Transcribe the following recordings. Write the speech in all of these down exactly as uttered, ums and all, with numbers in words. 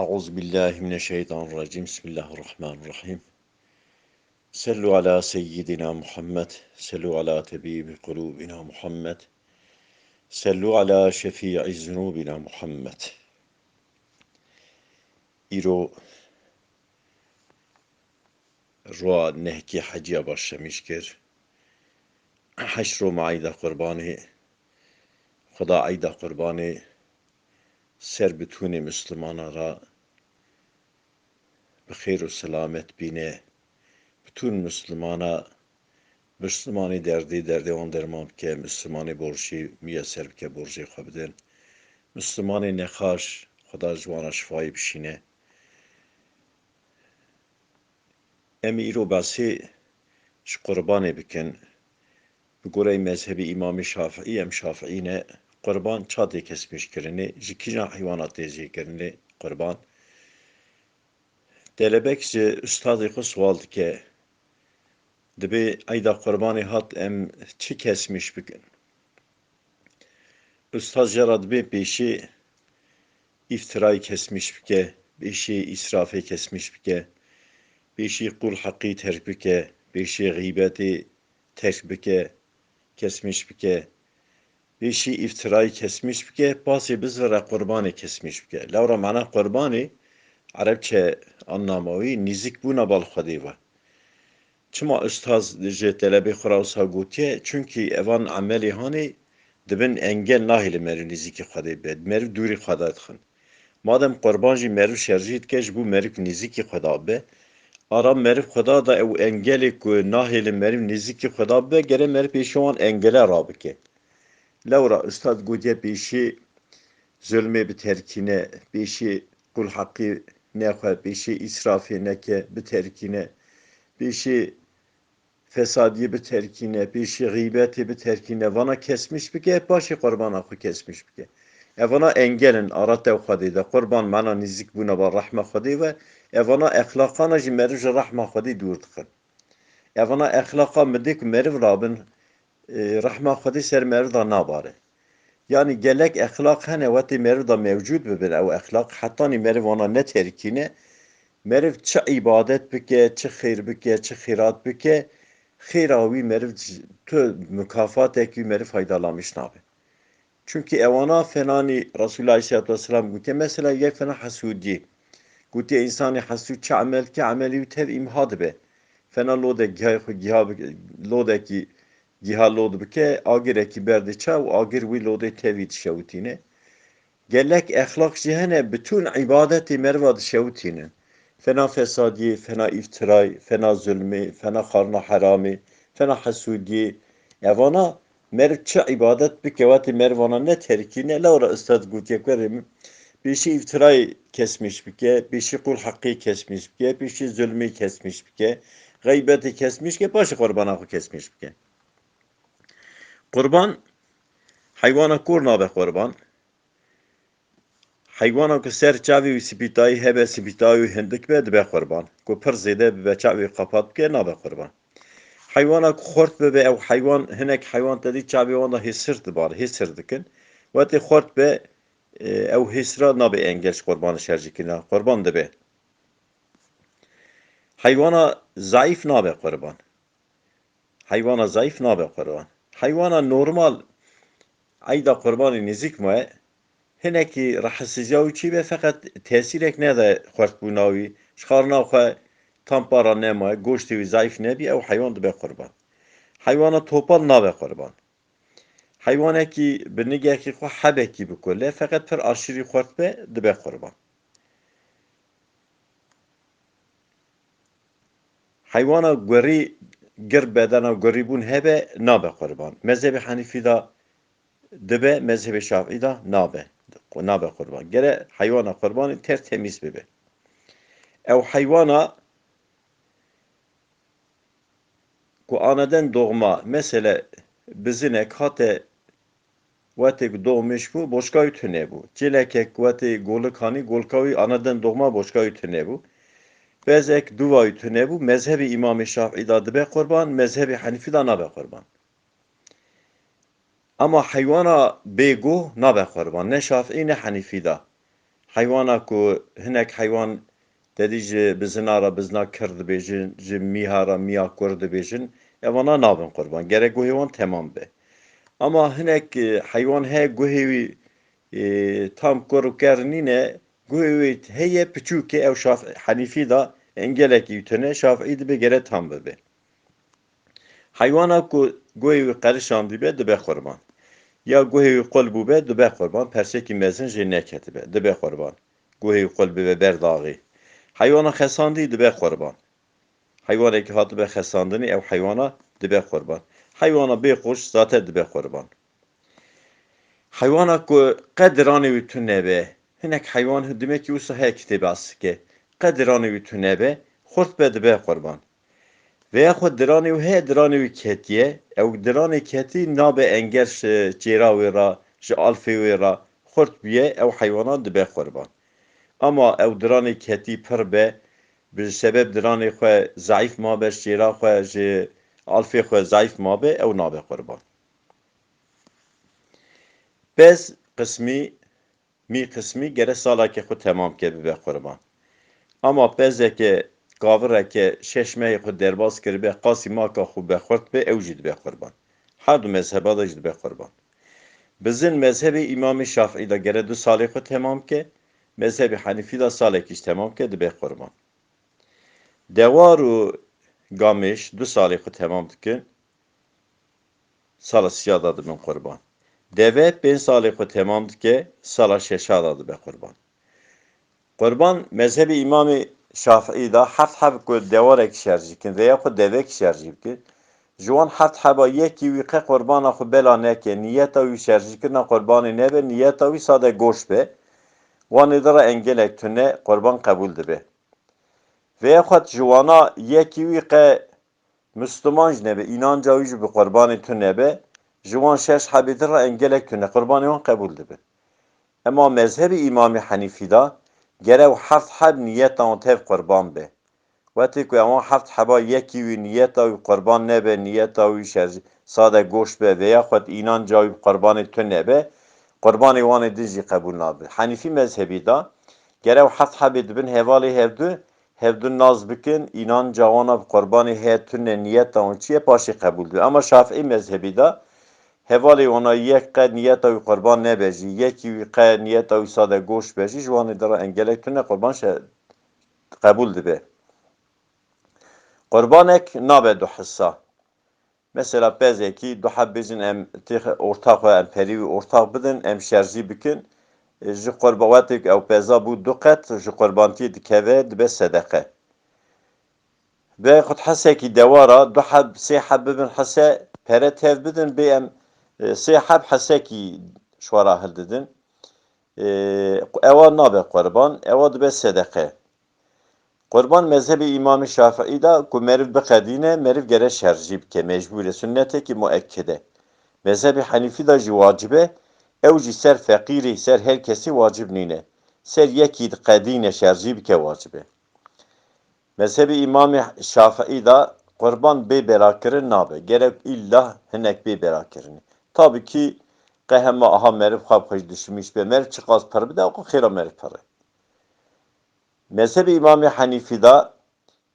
أعوذ بالله من الشيطان الرجيم. بسم الله الرحمن الرحيم. صلوا على سيدنا محمد. صلوا على طبيب قلوبنا محمد. صلوا على شفيع ذنوبنا محمد. Îro roja nehkê heciya başlamış kir. Heşt roma eyda qurbanê. Xuda eyda qurbanê ser bitûnê Müslümana ra bi xêr û selamet bîne. Bitûn Müslümana, Müslümanê derdê, derdê wan derman bike, Müslümanê borcê miyeser bike, borcê xwe bidin. Müslümanê nexaş, Xuda ji wan re şifayê bişîne. Em îro behsê ji qurbanê bikin. Bi goreyê mezhebê Îmamê Şafiî, em Şafiî ne, qurban ça tê kesmîş kirinê, ji kîjan heywana tê jêkirinê qurban? Telebek ji ustazê xwe sual dike, dibê eyda qurbanê hat em çi kesmîş bikin? Ustaz jê re dibê pêşî îftirayê kesmîş bike, pêşî îsrafê kesmîş bike, pêşî qûl heqî terk bike, pêşî xîbetê terk bike, kesmîş bike, pêşî îftirayê kesmîş bike, pasê bizvire qurbanê kesmîş bike. Lewra mana qurbanê, Erebçe annama wî nîzîk bûna bal Xwedê ve. Çima ustaz ji telebê xwe re wisa gotiye? Çunkî evan emelê hanê dibin engel, nahêlin meriv nêzîkî Xwedê be. Meriv dûrî Xweda dixin. Madem qurban jî meriv şerjî dike, ji bo meriv nêzîkî Xweda be, ara meriv Xweda da ew engelê ku nahêlin meriv nêzîkî Xweda be, gere meriv pêşî wan engele rabike. Lewra ustad gotiye pêşî zulmê biterkîne, pêşî qul heqî nexwe, pêşî îsrafê neke, biterkîne, pêşî fesadiyê biterkîne, pêşî xîbetê biterkîne, vana kesmîş bike, paşê qurbana xwe kesmîş bike. Evana engel in ara tev Xwedê de. Qurban mana nîzîk bûna ba rehma Xwedê ve, evana exlaqana jî meriv ji rehma Xwedê dûr dixin. Evana exlaqa midê ku meriv rabin, e, rehma Xwedê ser meriv de nabare. Yanî gelek exlaq hene, wetê meriv de mewcûd bibin ew exlaq, hetanî meriv wana neterkîne, meriv çi îbadet bike, çi xêr bike, çi xêrat bike, xêra wî meriv, tu mukafatek wî meriv faydalanmîş nabe. Çunkî ewana fenanî Resulullah Aleyhisselatu Vesselam gotiye, mesela yek fena hesûdiyê. Gotiye, însanê hesûd çi emel dike, emelî wî tev îmha dibe. Fena lodek gihayê xwe giha bi-, lodekî giha lod bike, agirekî berdê çaw û agir wî lodê tevî dişewitîne. Gelek exlaq jî hene, bitûn îbadetê meriva dişewitînin. Fena fesadiyê, fena îftiray, fena zulmê, fena xarina heramê, fena hesûdiyê. Evana meriv çi îbadet bike, wetê merivana neterikîne, lewra ustad gotiye, kurê min, pêşî îftirayê kesmîş bike, pêşî qul heqê kesmîş bike, pêşî zulmê kesmîş bike, xeybetê kesmîş bike, paşê qurbana xwe kesmîş bike. Qurban, heywana kor nabe qurban. Heywana ku ser çavê wî spîtayî hebe, spîtayî wî hindik be, dibe qurban. Ku pir zêde bibe, çavê wî qepat bike, nabe qurban. Heywana ku xurt bibe, ew heywan, hinek heywan te dî çavê wan de hê sir dibare, hê sir dikin. Wetê xurt be, e, ew hê sira nabe engel ji qurbanê şerjî kirina. Qurban dibe. Heywana zayîf nabe qurban. Heywana zayîf nabe qurban. Heywana normal eyda qurbanê nêzîk maye, hinekî rehisiziya wî çî be, feqet tesîrek nede xurtbûna wî, ji xarina xwe tam para nemaye, goştê wî zayîf nebî, ew heywan dibe qurban. Heywana topal nabe qurban. Heywanekî bi nigekî xwe hebekî bikule, feqet pir aşîrî xurt be, dibe qurban. Heywana gurî, gir bedena gurîbûn hebe, nabe qurban. Mezhebê Henîfî de dibe, mezhebê Şafîî de nabe. Nabe qurban. Gere heywana qurbanê ter temîz bibe. Ew heywana ku aneden doğma, mesele bizinek hate wetê ku doğmêş bû, boşka wî tune bû. Çêlekek wetê golik hanî, golka wî aneden doğma boşka wî tune bû. Bezek duva wî tune bû, mezhebê Îmamê Şafîî da dibe qurban, mezhebê Henîfî da nabe qurban. Ama heywana bê guh nabe qurban, ne Şafîî ne Henîfî da. Heywana ku hinek heywan te dî ji bizina re bizina kir dibêjin, ji mîha re mîya kur dibêjin, evana nabin qurban. Gerek guhê wan temam be. Ama hinek, e, heywan heye guhê wî, e, tam kur û ker nîne, guhê wî heye piçûk e, ew Şaf-, Henîfî de engelekî wî tune, Şafîî dibe gere tam bibe. Heywana ku guhê wî qerişandî be, dibe qurban. Ya guhê wî qul bûbe, dibe qurban, persekî mezin jê neketibe, dibe qurban. Guhê wî qul bibe ber daxî. Heywana xesandî dibe qurban. Heywanekî hatibe xesandinî, ew heywana dibe qurban. Heywana bê qoç zate dibe qurban. Heywana ku qe diranê wî tune be, hinek heywan hi-, dimekî wisa heye kitêbe asike, qe diranê wî tune be, xurt be, dibe qurban. Veya xwe diranê wî heye, diranê wî ketiye, ew diranê ketî nabe engel ji çêra wê re, ji alfê wê re, xurt bûye, ew heywana dibe qurban. Ama ew diranê ketî pir be, bi sebeb diranê xwe zayîf mabe, ji çêra xwe, ji alfê xwe zayîf mabe, ew nabe qurban. Pez qismî, mî qismî gere saleke xwe temam ke bibe qurban. Ama pezeke, kavireke şeş mehê xwe derbas kiribe, qasî maka xwe be xurt be, ew jî dibe qurban. Her du mezheba de jî dibe qurban. Bizin mezhebê Îmamê Şafîî de gere du salê xwe temam ke, mezhebê Henîfî de salekî jî temam ke, dibe qurban. Dewar û gamêş du salê xwe temam dikin, sala siya de dibin qurban. Deve pênc salê xwe temam dike, sala şeşa de dibe qurban. Qurban mezhebê Îmamê Şafîî de heft heb ku dewarek şerjî kin veya xwe devek şerjî bikin, ji wan heft heba yekî wî qe qurbana xwe bela neke, niyeta wî şerjîkirina qurbanê nebe, niyeta wî sade goş be, wanê de re engelek tune qurban qebûl dibe. Veya xwet ji wana yekî wî qe Misliman jî nebe, înanca wî jî bi qurbanê tune be, ji wan şeş hebê din re engelek tune qurbanê wan qebûl dibe. Ema mezhebê Îmamê Henîfî de gere ew heft heb niyeta wan tev qurban be. Wetê ku ewan heft heba yekî wî niyeta wî qurban nebe, niyeta wî şer-, sade goş be veya xwet înanca wî bi qurbanê tune be, qurbanê wan ê din jî qebûl nabe. Henîfî mezhebî de gere ew heft hebê dibin hevalê hevdu, hevdu nas bikin, înanca wana bi qurbanê heye tune, niyeta wan çi ye, paşê qebûl dibe. Ema Şafîî mezhebî de hevalê wana yek qe niyeta wî qurban nebe jî, yekî wî qe niyeta wî sade goş be jî, ji wanê de re engelek tune qurban şe-, qebûl dibe. Qurbanek nabe du hissa. Mesela pezekî du heb bêjin em têx-, orta xwe, em perî wî ortax bidin, em şerjî bikin. E, ji qurba-, wetê ku ew peza bû du qet, ji qurbantiyê dikeve, dibe sedeqe. Be xut hesekî dewara, du heb, sê heb bibin hese, pere tev bidin, bê em, e, sê heb hesekî şwara hildidin. E, ewa nabe qurban, ewa dibe sedeqe. Qurban mezhebê Îmamê Şafîî de ku meriv biqedîne, meriv gere şerjî bike, mecbûr e, sunnetekî muekked e. Mezhebê Henîfî de jî wacib e, ew jî ser feqîrî, ser her kesî wacib nîne. Ser yekî diqedîne şerjî bike wacib e. Mezhebê Îmamê Şafîî de qurban bê belakirin nabe. Gerek îlla hinek bê belakirinê. Tabî kî qe hema aha meriv xwe bi xwe jî dişimîş be. Meriv çiqas pir bide, ew xêra meriv pir e. Mezhebê Îmamê Henîfî de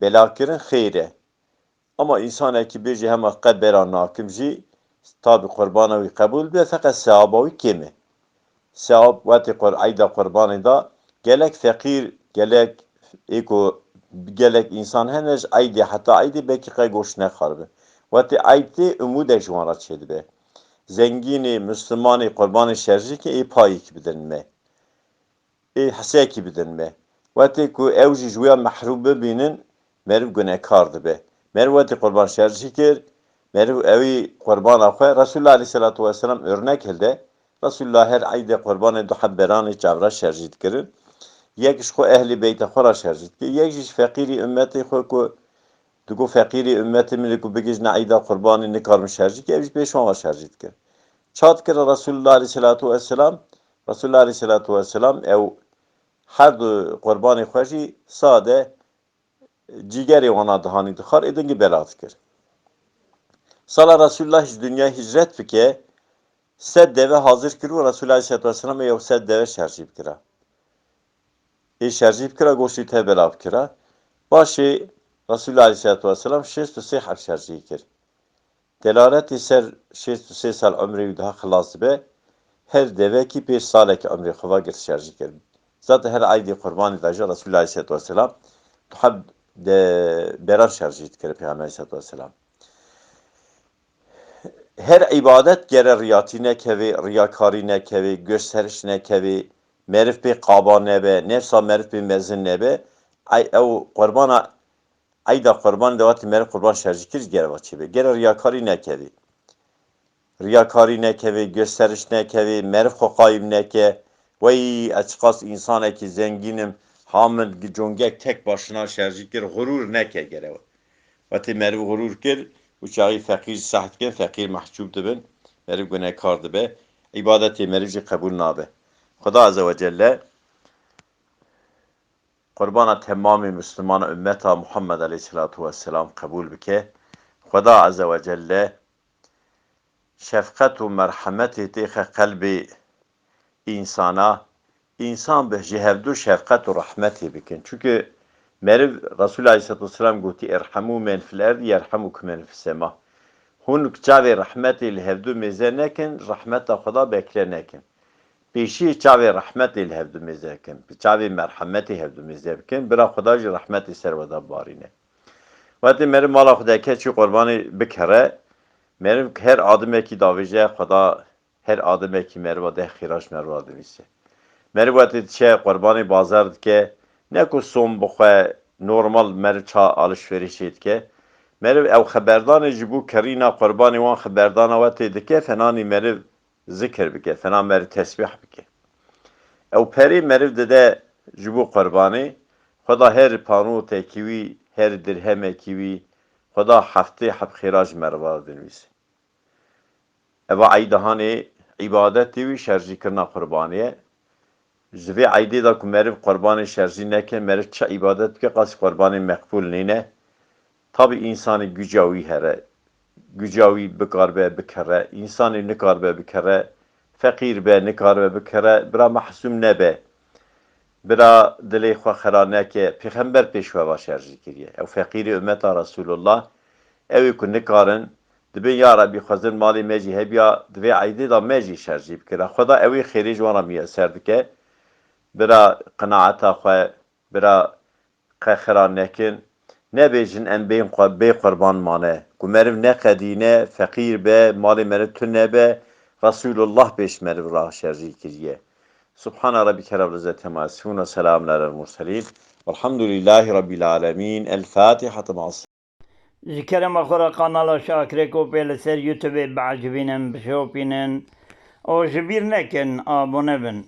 belakirin xêr e. Ama însanekî bêje hema qe bera nakim jî, tabî qurbana wî qebûl be, feqet sewaba wî kêm e. Sewab wetê qur-, eyda qurbanê de gelek feqîr, gelek ê ku gelek însan hene ji eydê heta eydê belkî qe goşt nexwaribin. Wetê eyd tê umûdek ji wan re çêdibe. Zengînê, mislimanê qurbanê şerjî ke ê payîk bidin me. Ê hesekî bidin me. Wetê ku ew jî ji wê ya mehrûm bibînin, meriv gunekar dibe. Meriv wetê qurban şerjî kir, meriv ewî qurbana xwe, Resulullah aleyhisselatu vesselam örnek hilde. Resulullah her eydê qurbanê du heb beranê çavra şerjî dikirin. Yek ji xwe ehlî beyta xwe re şerjî dikir, yek jî ji feqîrî ummetê xwe ku digo feqîrî ummetê min ê ku bigihîjne eyda qurbanê nikarim şerjî ke, ev jî pêş wan ve şerjî dikir. Ça dikir Resulullah aleyhisselatu vesselam? Resulullah aleyhisselatu vesselam ew her du qurbanê xwe jî sade cîgerê wana dihanî dixwar, ê dingî bela dikir. Sala Resulullah ji dinya hicret bike, sed deve hazir kir û Resulullah aleyhisselatu vesselam ê ew sed deve şerjî bikira. Ê şerjî bikira, goştê te bela bikira. Paşê Resulullah Aleyhisselatu Vesselam şêst û sê heb şerjî kir. Delaletê ser şêst û sê sal umrê wî daha xilas dibe, her devekî pênc salekî umrê xwe va girt şerjî kir. Zaten her eydê qurbanê de jî Resulullah Aleyhisselatu Vesselam tu heb de beran şerjî dikir Pêxember Aleyhisselatu Vesselam. Her îbadet gere riyatî nekevê, riyakarî nekevê, gösteriş nekevê, meriv pê qaba nebe, nefsa meriv pê mezin nebe. Ey, ew qurbana, eyda qurbanê de wextê meriv qurban şerjî kir jî gere va çêbe. Gere riyakarî nekevê. Riyakarî nekevê, gösteriş nekevê, meriv xwe qayîm neke. Wey, ez çiqas însanekî zengîn im, ha min gi-, congek tek başina şerjî kir, xurûr neke gere we. Wextê meriv xurûr kir, û çaxî feqîr seh dikin, feqîr mehcûb dibin, meriv gunekar dibe, îbadetê meriv jî qebûl nabe. Xuda Azze ve Celle qurbana temamê Müslümana ümmeta Muhammed Aleyhisselatu Vesselam qebûl bike. Xuda Azze ve Celle şefqet û merhemetê têxe qelbê însana, însan bi ji hevdu şefqet û rehmetê bikin. Çunke meriv Resul Aleyhisselatu Vesselam gotî, "Erhemû men fil erd yerhemûkum men fis sema." Hûn çavê rehmetê li hevdu mêze nekin, rehmeta Xweda bekle nekin. Pêşî çavê rehmetê li hevdu mêze kin, bi çavê merhemetê hevdu mêze bikin, bira Xweda jî rehmetê ser we de barîne. Wextê meriv mala xwe de keçî qurbanê bikere, meriv her adimekî davêje Xweda, her adimekî meriva deh xîra ji meriva dinivîse. Meriv wextê diçe qurbanê bazar dike, ne ku som bixwe, normal meriv ça alişverişê dike. Meriv ew xeberdanê ji bo kirîna qurbanê wan xeberdana wextê dike, fenanî meriv zikir bike, fena meriv tesbîh bike. Ew perê meriv dide ji bo qurbanê, Xweda her panotekî wî, her dirhemekî wî, Xweda heftê heb xêra ji meriva dinivîse. Eva eydahanê îbadetê wî şerjîkirina qurbanê ye. Ji vê eydê de ku meriv qurbanê şerjî neke, meriv çi îbadet bike, qasî qurbanê meqbûl nîne. Tabî însanî güca wî here, güca wî bikaribe bikere, însanî nikaribe bikere, feqîr be, nikaribe bikere, bira mehsûm nebe. Bira dilê xwe xira neke, pêxember pêş we va şerjî kiriye. Ew feqîrê ummeta Resulullah, ew ê ku nikarin, dibên ya Rebî xwezin malê me jî hebiya, di vê eydê de me jî şerjî bikira. Xweda ew ê xêrê ji wan re miyeser dike. Bira qinaeta xwe, bira qe xira nekin. Nebêjin em bên qu-, bê qurban mane. Ku meriv neqedîne, feqîr be, malê meriv tune be, Resulullah pêş meriv ra şerjî kiriye. Subhana Rabbike Rabbil İzzeti Amma Yasifun ve Selamun Alel Murselin. Velhamdülillahi Rabbil Alemin. El Fatiha. Ji kerema xwe re kanala Şakirê Kopê li ser YouTubeê biecibînin, bişopînin û ji bîr nekin abone bin.